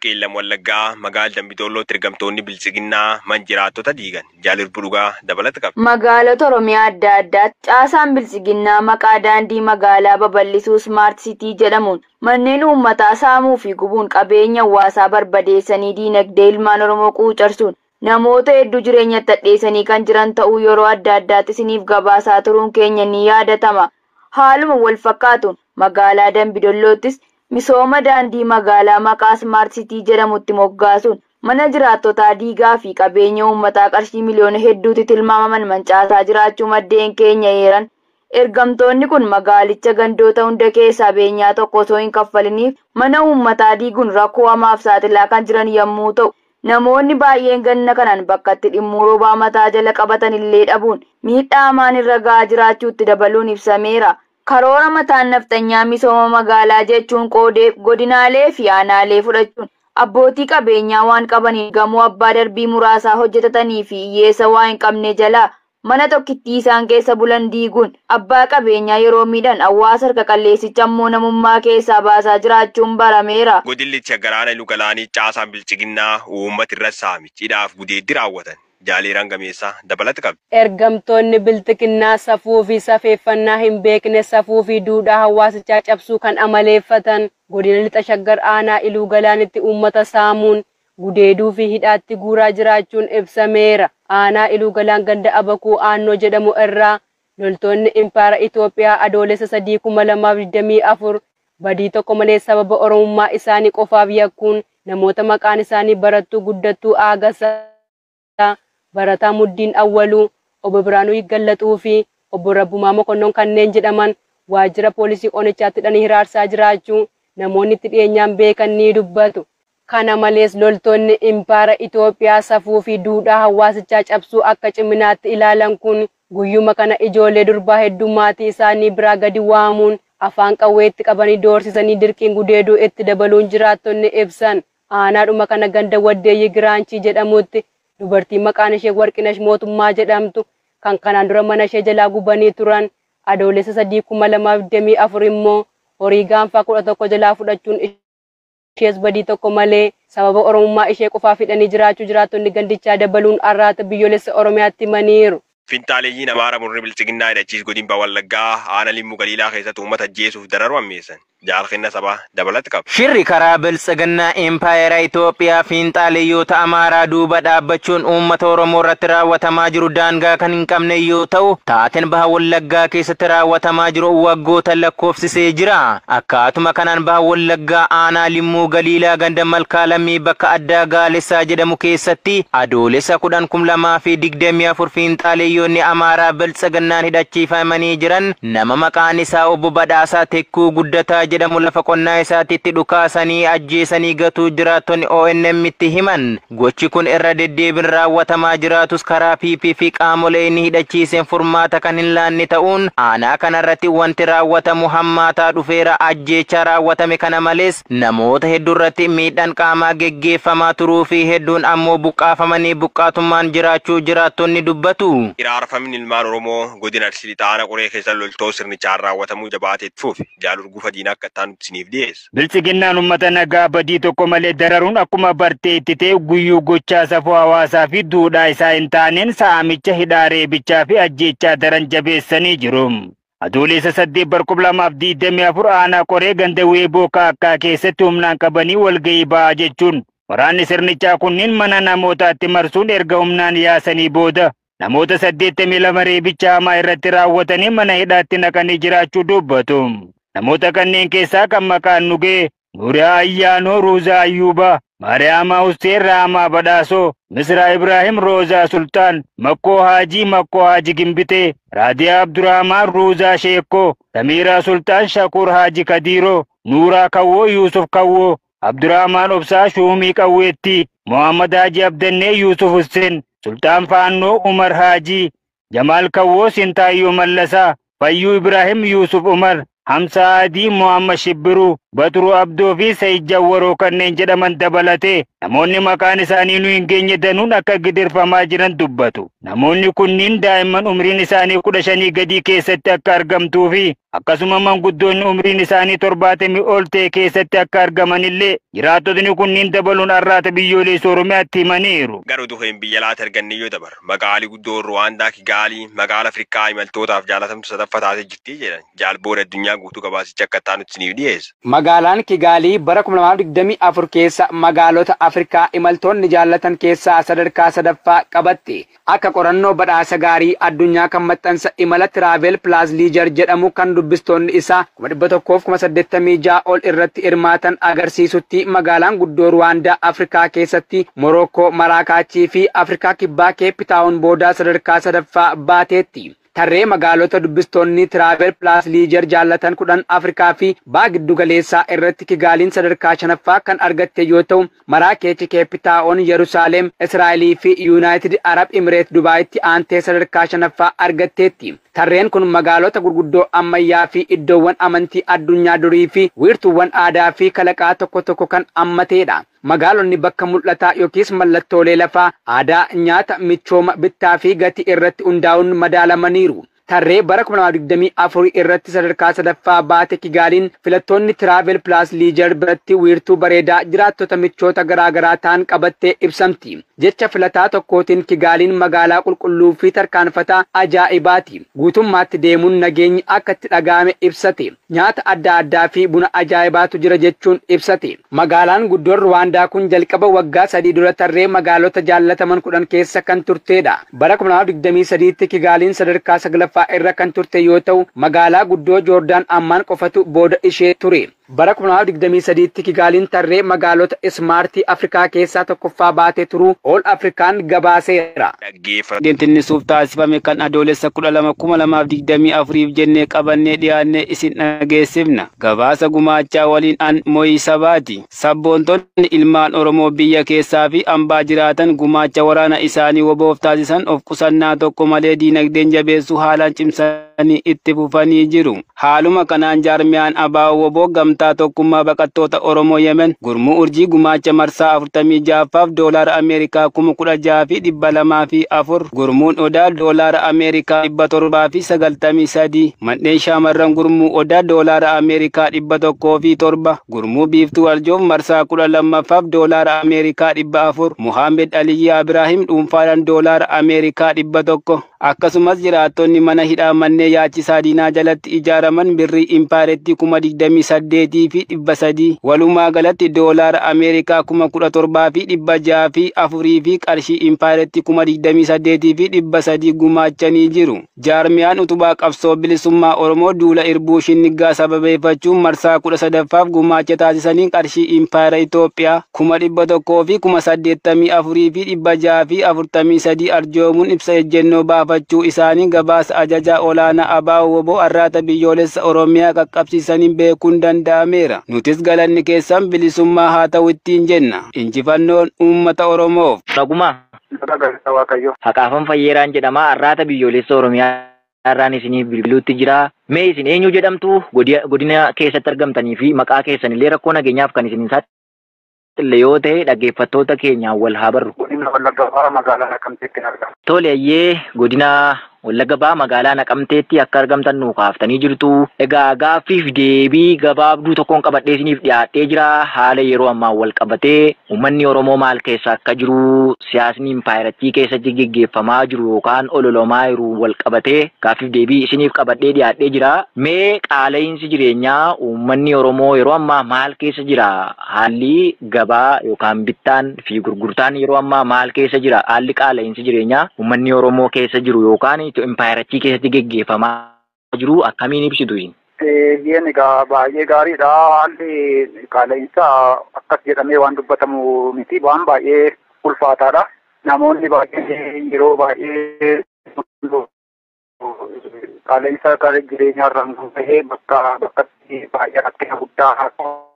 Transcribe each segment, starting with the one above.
Qeellam Wallaggaa magaalaa Dambidollootti ergamtoonni Biltsiginnaa man jiraattota diigan. Jaalirbu dhugaa dabalata qaba. Magaalota Oromiyaa adda addaatti caasaan Biltsiginnaa maqaa daandii magaalaa babal'isuu Smart City jedhamuun manneen uummataa saamuu fi gubuun qabeenya hawaasaa barbadeessanii diinagdee ilmaan Oromoo quucarsuun namoota hedduu jireenyatti hadheessanii kan jiran ta'uu yeroo adda addaatti isiniif gabaasaa turuun keenya ni yaadatama. Haaluma wal fakkaatuun magaalaa Dambidolloottis misooma daandii magaalaa maqaa Smart City jedhamutti moggaasuun mana jiraattotaa diigaa fi qabeenya uummataa qarshii miliyoona hedduutti tilmaamaman mancaasaa jiraachuu maddeen keenya eeran. Ergamtoonni kun magaalicha gandoota hunda keessaa beenyaa tokko osoo hin kaffaliniif mana uummataa diiguun rakkoo hamaaf saaxilaa kan jiran yommuu ta'u, namoonni baay'een ganna kanaan bakka itti dhimmuu roobaa mataa jala qabatan illee dhabuun miidhaa hamaan irra gahaa jiraachuutti dabaluun ibsameera. Karoora mataan nafxanyaa misooma magaalaa jechuun qoodeef godinaalee fi aanaalee fudhachuun abbootii qabeenyaa waan qabaniin gamoo abbaa darbii muraasaa hojjetatanii fi hiyyeessa waa hin qabne jalaa mana tokkittii isaan keessa bulan diiguun abbaa qabeenyaa yeroo miidhan hawaasa harka qalleessicha immoo namummaa keessaa baasaa jiraachuun barameera. Godillicha garaana Iluu Galaanii caasaan Biltsiginnaa uummata irra saamichiidhaaf gudeeddi raawwatan. Jaaleeraan gameessaa dabalata qabdi. Ergamtoonni Bilxiginnaa safuu fi safeeffannaa hin beekne safuu fi duudhaa hawaasichaa cabsuu kan amaleeffatan godina lixa Shaggar aanaa Iluu Galaanitti uummata saamuun gudeeduu fi hidhaatti guuraa jiraachuun ibsameera. Aanaa Iluu Galaan ganda Abakuu Aannoo jedhamu irraa loltoonni Impaara Itoophiyaa Adoolessa 3, 2024 badii tokko malee sababa Oromummaa isaanii qofaaf yakkuun namoota maqaan isaanii Barattuu Guddattuu Aagasaa, Barataa Muddiin Awwaluu, Obbo Biraanuu Gallaxuu fi Obbo Rabbumaa Mokonnon kanneen jedhaman waajjira poolisii onichaatti hidhanii hiraarsaa jiraachuu namoonni itti dhiyeenyaan beekan ni dubbatu. Kana malees loltoonni Impaara Itoophiyaa safuu fi duudhaa hawaasichaa cabsuu akka ciminaatti ilaalan kun guyyuma kana ijoollee durbaa hedduu maatii isaanii biraa gadi waamuun afaan qawweetti qabanii doorsisanii dirqiin gudeeduu itti dabaluun jiraattonni ibsan. Aanaadhuma kana ganda Waddeeyyi Giraanchii jedhamutti dubartii maqaan ishee Warqinash Mootummaa jedhamtu kan kanaan dura mana ishee jalaa gubanii turan Adoolessa 3, 2024 immoo horii gaanfaa 11 jalaa fudhachuun ishees badii tokko malee sababa Oromummaa ishee qofaaf hidhanii jiraachuu jiraattonni gandichaa dabaluun Arraata Biyyoolessa Oromiyaatti himaniiru. Finxaaleeyyiin Amaara murni Biltsiginnaa hidhachiis godina Wallaggaa aanaa Limmuu Galiilaa keessatti uummata ajjeesuuf dararuu ammeessan. Jaalkenna sabaa dabalata qaba. Shirri karaa Biltsiginnaa Impaayera Itoophiyaa fiinxaaleeyyoota Amaaraa duuba dhaabbachuun uummata Oromoo irratti raawwatamaa jiru daangaa kan hin qabne yoo ta'u, taateen baha Wallaggaa keessatti raawwatamaa jiru waggoota lakkoofsisee jira. Akkaatuma kanaan baha Wallaggaa aanaa Limmuu Galiilaa ganda Malkaa Lammii bakka addaa Gaalessaa jedhamu keessatti Adoolessa 10, 2024 fiinxaaleeyyoonni Amaaraa Biltsiginnaan hidhachiifamanii jiran nama maqaan isaa Obbo Badhaasaa Tekkuu Guddataa jedhamu lafa qonnaa isaatti itti dhukaasanii ajjeesanii gatuu jiraattonni ONM itti himan. Gochi kun irra deddeebiin raawwatamaa jiraatus karaa PP fi qaamolee inni hidhachiiseen furmaata kan hin laanne ta'uun aanaa kanarratti wanti raawwatamu hammaataa dhufeera. Ajjeechaa raawwatame kana malees namoota hedduu irratti miidhaan qaamaa geggeeffamaa turuu fi hedduun ammoo buqqaafamanii buqqaatummaan jiraachuu jiraattonni dubbatu. Hiraarfamni ilmaan Oromoo godina Arsii Lixaa aanaa Qoree keessa loltoota sirnichaan raawwatamuu jabaatee itti fufe. Jaalurgufa diinaa akka ta'an isiniif dhiyeessa. Biltsiginnaan uummata nagaa badii tokko malee dararuun akkuma bartee itti ta'e guyyuu gochaa safuu hawaasaa fi duudhaa isaa hin taaneen saamicha, hidhaa, reebichaa fi ajjeechaa daran jabeessanii jiru. Adoolessa 8 bara 2024 aanaa Qoree ganda Weeboo Kaakkaa keessatti humnaan qabanii walgahii ba'aa jechuun waraanni sirnichaa kunniin mana namootaatti marsuun erga humnaan yaasanii booda namoota 82 reebicha hamaa irratti raawwatanii mana hidhaatti naqanii jiraachuu dubbatu. Namoota kanneen keessaa kan maqaan nu ga'e Nuuriyaa Ayyaanoo, Ruuzaa Ayyuubaa, Maariyaamaa Hussein, Raamaa Badhaasoo, Misraa Ibraahim, Roozaa Sultaan, Makkoo Haajii, Makkoo Haaji Gimbitee, Raadiyaa Abdurrahmaan, Ruuzaa Sheekkoo, Samiiraa Sultaan, Shakuur Haaji Kadiiroo, Nuuraa Kawwoo, Yuusuf Kawwoo, Abdurrahmaan Obsaa, Shuumii Qawweettii, Muhammad Haaji Abdannee, Yuusuf Hussein, Sultaan Faannoo, Umar Haajii, Jamaal Kawwoo, Sintaayyoo Mallasaa, Fayyuu Ibraahim, Yuusuf Umar, Hamsaa Adii, Muhammad Shibbiruu, Baturuu Abdoo fi Sayid Jawwaroo kanneen jedhaman dabalatee namoonni maqaan isaanii nu hin geenye danuun akka gidirfamaa jiran dubbatu. Namoonni kunniin daa'imman umriin isaanii 15 gadii keessatti akka argamtuu fi Akkasuma manguddoonni umriin isaanii 70 ol ta'e keessatti akka argamanillee jiraattotni kunniin dabaluun Arraata Biyyoolessa Oromiyaatti himaniiru. Garuu duheen biyya laata arganne yoo dabar magaalii guddoo Ruwaandaa Kigaalii magaala Afrikaa imaltootaaf jaalatamtu sadaffaa taatee jirti jedhan jaalboora addunyaa guutuu gabaasicha akka taanutti isiniif dhiyeessa. Magaalaan Kigaalii bara 2024 keessa magaalota Afrikaa imaltoonni jaallatan keessaa sadarkaa sadaffaa qabatte. Akka qorannoo badhaasa gaarii addunyaa kan maxxansa imala Travel Plus Leisure jedhamu kan dubbistoonni isaa 186,000 ol irratti hirmaatan agarsiisutti magaalaan guddoo Ruwaandaa Afrikaa keessatti Morookoo, Maraakaachii fi Afrikaa Kibbaa Keepitaawun boodaa sadarkaa sadaffaa baateetti. Tarree magaalota dubbistoonni Travel Plus Leisure jaallatan 10 Afrikaa fi Baha Giddu Galeessaa irratti Kigaaliin sadarkaa shanaffaa kan argatte yoo ta'u, Maraakeech, Keepitaawun, Yerusaalem, Israa'elii fi Yuunaayitid Arab Imireet Dubaayitti aantee sadarkaa shanaffaa argatteetti. Tarreen kun magaalota gurguddoo ammayyaa fi iddoowwan amantii addunyaa durii fi wiirtuuwwan aadaa fi kalaqaa tokko tokko kan hammateedha. Magaalonni bakka mul'ataa yookiis mallattoolee lafaa, aadaa, nyaata, michooma, bittaa fi gatii irratti hundaa'uun madaalamaniiru. Tarree bara 2024 irratti sadarkaa sadaffaa baate Kigaaliin filattoonni Travel Plus Leisure biratti wiirtuu bareedaa jiraattota michoota garaagaraa ta'an qabattee ibsamti. Jecha filataa tokkootiin Kigaaliin magaalaa qulqulluu fi tarkaanfataa ajaa'ibaati. Guutummaatti deemuun nageenyi akka itti dhaga'ame ibsate. Nyaata adda addaa fi buna ajaa'ibaatu jira jechuun ibsate. Magaalaan guddoon Ruwaandaa kun jalqaba waggaa 3 dura tarree magaalota jaallataman 10 keessa kan turteedha. Bara 2023tti Kigaaliin sadarkaa 9ffaa irra kan turte yoo ta'u, magaalaa guddoo Joordaan ammaan qofatu booda ishee ture. Bara 2023tti Kigaaliin tarree magaalota ismaartii Afrikaa keessaa tokkoffaa baatee turuu All Afrikaan gabaaseera. Deemtinnisuuf taasifame kan adoolessa 12,2024 jennee qabannee dhiyaannee isin dhageessifna. Gabaasa gumaachaa waliin an Moyii Sabaati. Sabboontonni ilmaan Oromoo biyya keessaa fi ambaa jiraatan gumaacha waraana isaanii woboof taasisan of qusannaa tokko malee diinagdeen jabeessuu haalaan cimsanii itti fufanii jiru. Haaluma kanaan jaarmiyaan ABO woboo gamtaa tokkummaa baqattoota Oromoo Yemen gurmuu urjii gumaacha marsaa 46ffaaf doolaara Ameerikaa 16,204, gurmuun odaa doolaara Ameerikaa 793, mandheen shaamarran gurmuu odaa doolaara Ameerikaa 107, gurmuu biiftuu arjoof marsaa 12ffaaf doolaara Ameerikaa 400, Muhammad Aliyyi Ibrahim dhuunfaadhaan doolaara Ameerikaa 100. Akkasumas jiraattonni mana hidhaa manneen yaachisaa diinaa jalatti ijaaraman birrii impaaretti 28,300, walumaa galatti doolaara Ameerikaa 17,604 fi qarshii impaaretti 28,300 gumaachanii jiru. Jaarmiyaan utubaa qabsoo bilisummaa Oromoo duula irbuu shinniggaa sababeeffachuun marsaa 13ffaaf gumaacha taasisanii qarshii impaayera Itoophiyaa 184,643 arjoomuun ibsa ejjennoo baafachuu isaanii gabaasa ajajaa olaanaa ABO woboo Arraata Biyyoolessa Oromiyaa qaqqabsiisanii beekuun danda'ameera. Nutis galanni keessan bilisummaa haa ta'u ittiin jenna. Injifannoon uummata Oromoof. Dhuguma. Haqaafan Fayyeeraan jedhama. Arraata Biyyoolessa Oromiyaa irraan isiniif bilbiluutti jira. Mee isin eenyu jedhamtu, godina keessatti argamtanii fi maqaa keessan illee rakkoo nageenyaaf kan isin saaxile yoo ta'e dhaggeeffattoota keenyaan wal haa barru. Godina Wallagga Bahaa magaalaa Naqamteetti argama. Tole ayyee, godina Wallagga Bahaa magaalaa Naqamteetti akka argamtan nu kaaftanii jirtu. Egaa gaaffiif deebii gabaabduu tokkoon qabadhee isiniif dhiyaadhee jira. Haala yeroo ammaa wal qabatee uummanni Oromoo maal keessa akka jiru, siyaasni impaayirattii keessatti geggeeffamaa jiru yookaan ololamaa jiru wal qabatee gaaffiif deebii isiniif qabadhee dhiyaadhee jira. Mee qaala'insi jireenyaa uummanni Oromoo yeroo ammaa maal keessa jira? Haalli gabaa yookaan bittaan fi gurgurtaan yeroo ammaa maal keessa jira? Haalli qaala'insi jireenyaa uummanni Oromoo keessa jiru yookaan impaayirattii keessatti geggeeffamaa jiru akkamiin ibsitu isin? Biyyeen egaa baay'ee gaariidha. Haalli qaala'insaa akkas jedhamee waan dubbatamu miti. Waan baay'ee ulfaataadha. Namoonni baay'een yeroo baay'ee qaala'insa jireenyaa irraan kan ka'e bakka bakkatti baay'ee rakkina guddaa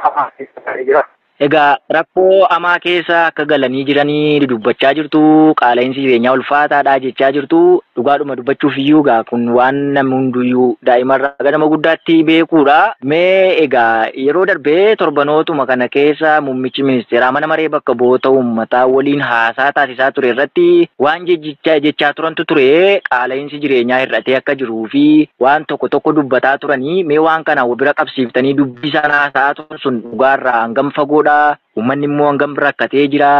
hamaa keessa ta'ee jira. Egaa rakkoo hamaa keessa akka galanii jiranii dubbachaa jirtu, qaala'insi jireenyaa ulfaataadha jechaa jirtu. Dhugaadhuma dubbachuuf iyyuu egaa kun waan namni hunduyyuu daa'imarraa gara nama guddaatti beekuudha. Mee egaa yeroo darbee torbanootuma kana keessa muummichi ministeeraa mana maree bakka bu'oota uummataa waliin haasaa taasisaa ture irratti waan jechaa turantu ture. Qaala'insi jireenyaa hir'atee akka jiruu fi waan tokko tokko dubbataa turanii mee waan kana bira qabsiiftanii dubbii isaan haasa'aa turan sun dhugaarraa hangam fagoodha? Uummanni immoo hangam rakkatee jira?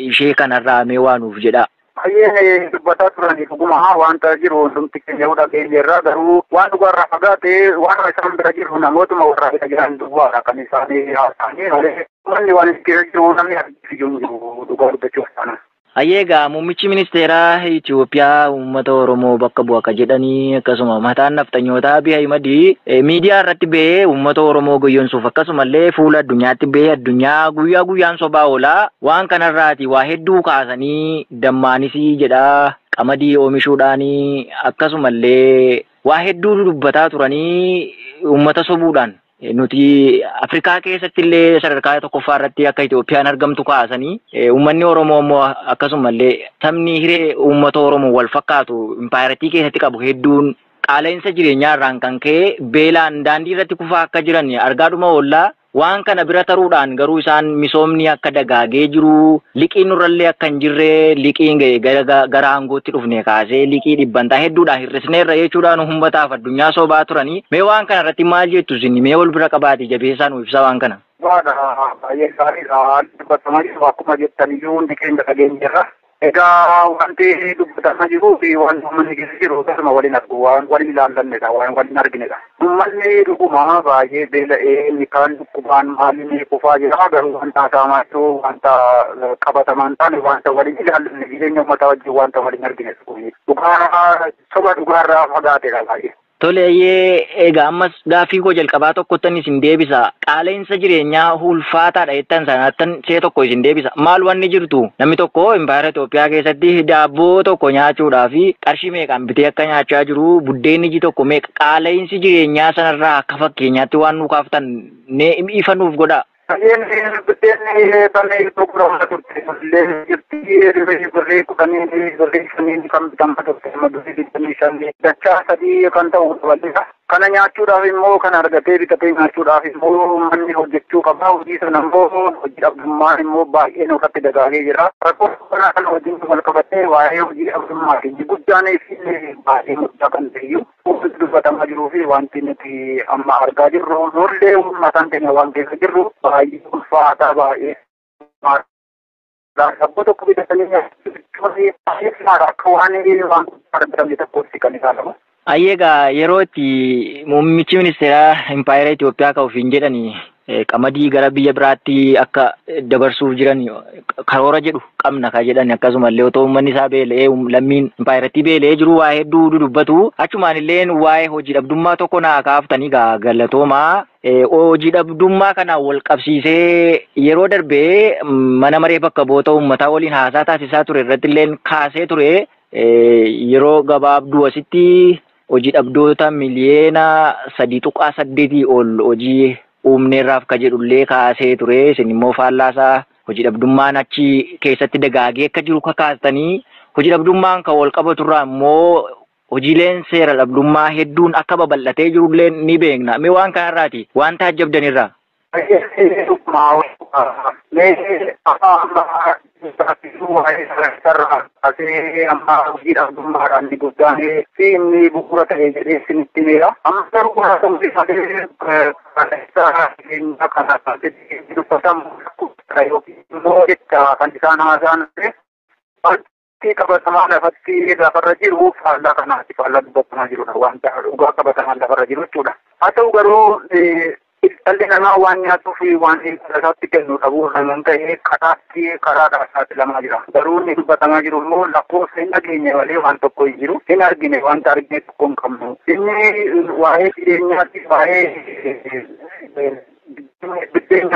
Ishee kanarraa mee waa nuuf jedha. Baay'een dubbataa turanii dhuguma wanta jiru hundumti keenya dhageenyeerra, garuu waan dhugaarraa fagaate waan isaan bira jiru namootuma warra bira jiran duwwaadha kan isaanii haasa'anii malee uummanni waan keessa jiru namni argisiisu jiru dhugaa dubbachuuf taana. Egaa muummichi ministeeraa Itoophiyaa uummata Oromoo bakka bu'a akka jedhanii akkasuma mataan nafxanyootaa Abiy Ahimad miidiyaa irratti ba'ee uummata Oromoo goyyomsuuf akkasumallee fuula addunyaatti ba'ee addunyaa guyyaa guyyaan sobaa oolaa waan kanarraati waa hedduu kaasanii dammaanis jedha qamadii oomishuudhaanii akkasumallee waa hedduu dubbataa turanii uummata sobuudhaan. Nuti Afrikaa keessatti illee sadarkaa tokkoffaa irratti akka Itoophiyaan argamtu kaasanii uummanni Oromoo immoo akkasumallee sabni hiree uummata Oromoo wal fakkaatu impaayiratii keessatti qabu hedduun qaala'insa jireenyaa irraan kan ka'e beelaan daandii irratti kufaa akka jiran argaadhuma oollaa. Waan kana bira taruudhaan garuu isaan misoomni akka dagaagee jiru liqiin nurrallee akka hin jirre liqiin gara aangootti dhufne kaasee liqii dhibbantaa hedduudhaan hir'isneerra jechuudhaan uummataaf addunyaa sobaa turanii mee waan kana irratti maal jettu isin mee wal bira qabaate jabeessaa nuuf ibsa waan kana. Baay'ee gaariidha. Dubbatamaa jiru akkuma jettan iyyuu hundi keenya dhageenyeerra. Egaa wanti dubbatamaa jiruu fi waan uummanni keessa jiru akkasuma waliin argu waan waliin ilaallannedha waan waliin arginedha. Uummanni dhuguma baay'ee beela'ee inni kaan dhukkubaan maaliin kufaa jira garuu wanta haasa'amaa jiru wanta qabatamaa hin taane wanta waliin ilaallanne jireenya uummataa wajjin wanta waliin arginedha. Dhugaa soba dhugaarraa fagaatedha baay'ee. Tole egaa ammas gaaffii koo jalqabaa tokkottan isin deebisa. Qaala'insa jireenyaa ulfaataadha jettan sanattan see tokko isin deebisa. Maal wanni jirtu namni tokko impaayera Itoophiyaa keessatti daabboo tokko nyaachuudhaaf qarshii meeqaan bitee akka nyaachaa jiru buddeenni iji tokko meeqa qaala'insi jireenyaa sanarraa akka fakkeenyaatti waan nu kaaftan ifa nuuf godha. Buddeenni bannee gurguramaa turte illee jirti birrii 10 birrii 5 kan bitamaa turte birrii 25 dachaa 3 kan ta'u dabaleera. Kana nyaachuudhaaf immoo kan argatee bitatee nyaachuudhaaf immoo manni hojjechuu qaba. Hojii sana immoo hojii dhabdummaan immoo baay'ee nurratti dagaagee jira. Rakkoo kana wajjin wal qabatee waa'ee hojii dhabdummaati. Guddaan fi baay'ee guddaa kan ta'eyyuu wanti dubbatamaa jiruu fi wanti nuti amma argaa jirru nullee uummataan keenya waan keessa jirru baay'ee ulfaataa baay'ee daabboo tokko bitatanii nyaachuun baay'ee akka waan waan argamne tokkotti kan ilaalamu. Egaa yeroo itti muummichi ministeeraa impaayera Itoophiyaa kan ofiin jedhani qamadii gara biyya biraatti akka dabarsuuf jiran karoora jedhu qabna kan jedhan akkasumallee otoo uummanni isaa beela'ee lammiin impaayeratii beela'ee jiru waa hedduu dubbatu achumaan illee waa'ee hojii dhabdummaa tokko naa kaaftanii galatoomaa. Hojii dhabdummaa kana wal qabsiisee yeroo darbee mana maree bakka bu'oota uummataa waliin haasaa taasisaa ture irratti illee kaasee ture yeroo gabaabduu asitti hojii dhabdoota miliyoona 3.8 ol hojii uumneerraaf ka jedhullee kaasee ture. Isin immoo faallaasaa hojii dhabdummaan achi keessatti dagaagee akka jiru kakaastanii hojii dhabdummaan kan wal qabaturraa immoo hojiileen seera dhabdummaa hedduun akka babal'atee jirullee ni beekna. Mee waan kanarraati waan taajjabdanirraa. Hojii dhabdummaadhaan inni guddaan fi inni bu'uura ta'e jedhee isinitti himeera. Amma garuu kana dubbatamu yookiin immoo jecha kan isaan haasa'an wanti qabatamaa lafatti lafarra jiru faallaa kanaati faallaa dubbatamaa jirudha wanta dhugaa qabatamaa lafarra jiru jechuudha. Haa ta'u garuu dhalli namaa waan nyaatuu fi waan isaatti kennu dhabuu irraan ta'e karaatti karaadhaa saaxilamaa jira. Garuu inni dubbatamaa jiru immoo lakkoofsa hin dhageenye malee waan tokko hin jiru. Hin argine wanta argine tokko hin qabnu. Inni waa'ee jireenyaatti waa'ee biddeen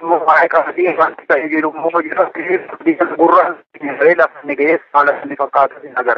immoo waa'ee qamadii wanti ta'e jiru immoo jira. Gurraan malee lafa inni ga'ees haala inni fakkaatu hin agarra.